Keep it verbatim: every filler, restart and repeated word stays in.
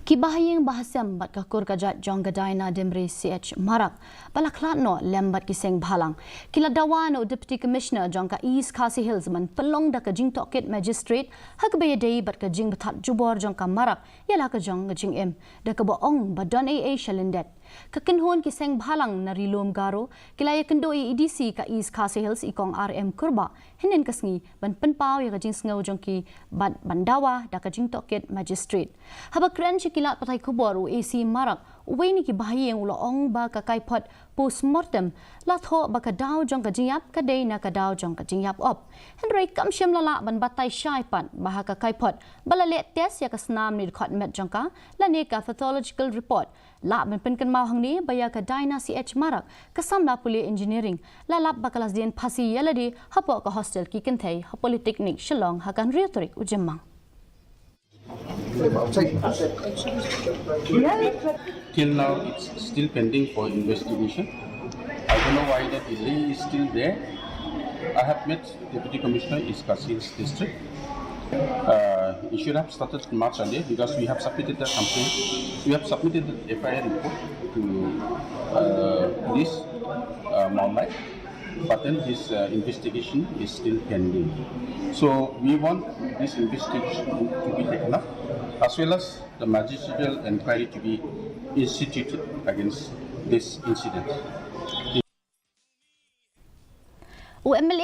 Ki bahaïing bahasem bad ka kur ka jait jong ka Daina Dimri C H Marak ba la khlad noh lem bad ki seng bhalang ki la dawa na u Deputy Commissioner jong ka East Khasi Hills ban pynlong da ka jingtohkit magistrate ha kaba ïadei bad ka jingbthad jubor jong ka Marak ïa la ka jong ka jingim, da kaba ong ba don ei ei sha lyndet. Ka kynhun ki seng bhalang na Ri Lum Garo ki la ïakynduh ïa i D C ka East Khasi Hills i Kong R M Kurbah hynnin ka sngi ban pynpaw ïa ka jingsngew jong ki bad ban dawa da ka jingtohkit magistrate. Haba kren sha ki lad pathai khubor, u A C Marak, uwei na ki bahaïing, u la ong ba ka kaiphod post mortem la thoh ba ka daw jong ka jingïap ka dei na ka daw jong ka jingïap op. Hynrei kam shym la lah ban batai shai pat ba ha ka kaiphod ba la leh test ïa ka snam ne dkhot met jong ka lane ka pathological report. Lah ban pynkynmaw hangne ba ïa ka Daina C H Marak, ka samla pule engineering, la lap ba ka la sdien phasi ïa lade hapoh ka hostel ki kynthei ha Polytechnic Shillong ha ka hynriew tarik u Jymmang. Till now, it's still pending for investigation. I don't know why the delay is still there. I have met Deputy Commissioner East Khasi Hills District. Uh, it should have started much earlier because we have submitted the complaint. We have submitted the F I R report to uh, police uh, Mawlai, but then this uh, investigation is still pending. So we want this investigation to be taken up, as well as the magisterial inquiry to be instituted against this incident. U M L A